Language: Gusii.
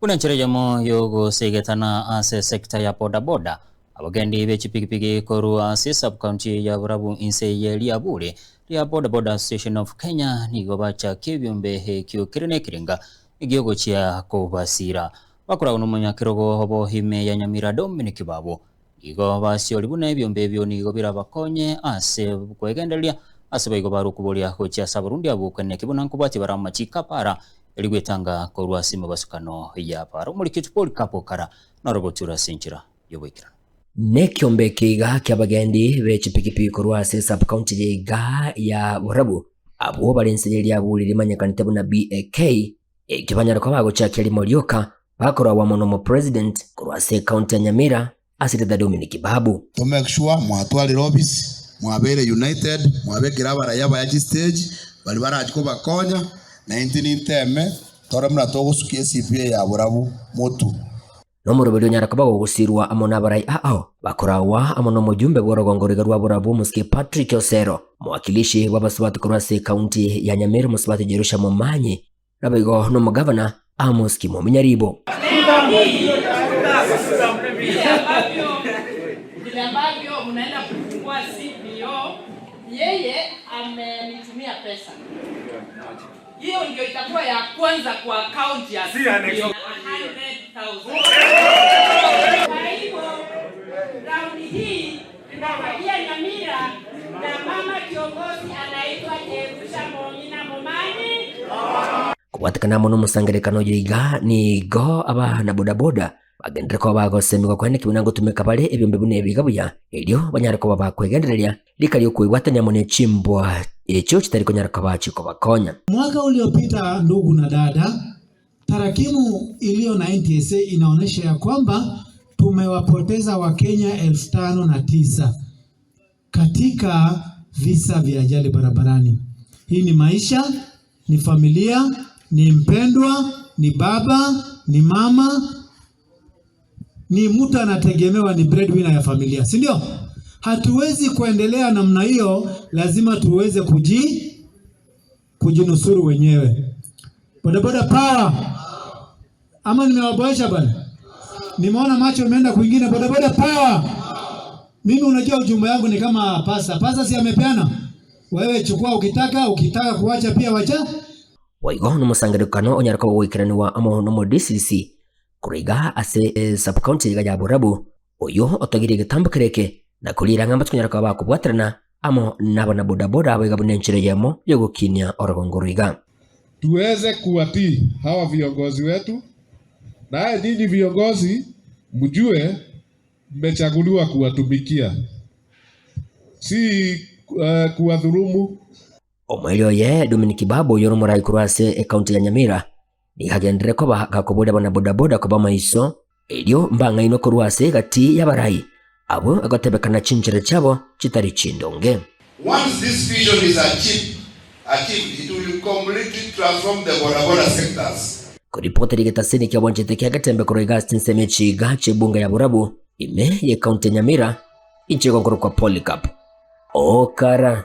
Buna enchera eyemo y'ogosegetana ase esecta ya bodaboda, abagendi be chipigipigi korwa ase esubcounty ya Borabu inse ye riaburi ria Bodaboda Association of Kenya nigo bachakia ebiombe ekio kere nekerenga giogochia kobasira. Bakoragwa nomonyakerogo obo ime ya Nyamira Dominic Babu. Igo basiori buna ebiombe ebio nigo birabakonye ase kwegendereria ase baigo barwe okoboria gochia ase abarundi abwo kweneki buna nkobwatia bare amachiko a para eri gwetanga korwa ase emebasukano ya para. Omoriki oito Polycarp Okara noro ogotura ase enchera y'oboikeranu. Nekiombe eke iga ki'abagendi be chipikipiki korwa ase esub-county ya iga ya Borabu, abwo bare inse ye riaburi rimanyekanete buna BAK, ekio banyare koba bagochakia rimo rioka Bakoragwa mono omopresident korwa ase ecounty ya Nyamira ase Ritha Dominic Babu. To make sure mwatwarire office, mwabeire united, mwabekire abarai abaya chistage, baria barachi kobakonya, na intwe ninteme tore buna togosukia eCPA ya borabu motu. Nomoroberi onyare koba gogosirwa amo nabarai ao bakoragwa amo nomojumbe bw'orogongo roiga rwa borabu omosike Patrick Osero, omowakilishi bw'abasubati korwa ase ecounty ya Nyamira omosubati Jerusha Momanyi, Naboigo nomogavana Amos Kimomi Nyaribo. Vile ambavyo mnaenda kufungua CBO, yeye amenitumia pesa hiyo, ndio itakuwa ya kwanza kwa account ya CBO 100,000. Kwa hivyo raundi hii tunawadia Nyamira na mama kiongozi anaitwa Jerusha Mong'ina Momanyi. Kobwatekana amo nomosangererekano oyo iga nigo abana bodaboda bagenderere koba bagosemigwa koene ki buna ngotumeka bare ebiombe buna ebi iga buya, erio banyare koba bakwegendereria rika riokoigwatania amo ne chimbwa echio chitari konyara koba chikobakonya. Mwaka uliopita ndugu na dada, Tarakimu iliyo na NTSA inaonyesha ya kwamba tumewapoteza Wakenya 5009 katika visa vya ajali barabarani. Hii ni maisha, ni familia, ni mpendwa, ni baba, ni mama, ni mtu anategemewa, ni breadwinner ya familia, si ndio? Hatuwezi kuendelea namna hiyo, lazima tuweze kuji kujinusuru wenyewe. Bodaboda power! Ama nimewaboesha bana? Nimeona macho imeenda kwingine. Bodaboda power! Mimi unajua ujumbe wangu ni kama pasa. Pasa si amepeana? Wewe chukua ukitaka, ukitaka kuacha pia wacha. Boigo nomosangererekano onyare koba goikeranigwa amo nomo DCC korwa iga ase esub-county iga ya Borabu, oyio otogirie egetambo kere eke na koriera ng'a mbache koba bakobwaterana amo nabanabodaboda abo iga buna enchera eyemo y'ogokinia orogongo oro iga. Tuweze kuwatii hawa viongozi wetu, naye nyinyi viongozi mjue mmechaguliwa kuwatumikia, si uh, kuwadhulumu. Omoerio oye Dominic Babu oyore omorai korwa ase ekaunti ya Nyamira Nigo agenderere koba gakoboria abanabodaboda koba maiso, erio mbang'ainwe korwa ase egati y'abarai, abwo agotebekana chinchera chiabo chitari chindonge. Once this vision is achieved, achieved, it will completely transform the boda boda sectors. Koripota rigetasini kiabwanchete kia Getembe korwa iga ase chinsemo echi iga chi'ebunga ya Borabu, ime y'ekaunti ya Nyamira, inche igo nkorokwa Polycarp Okara.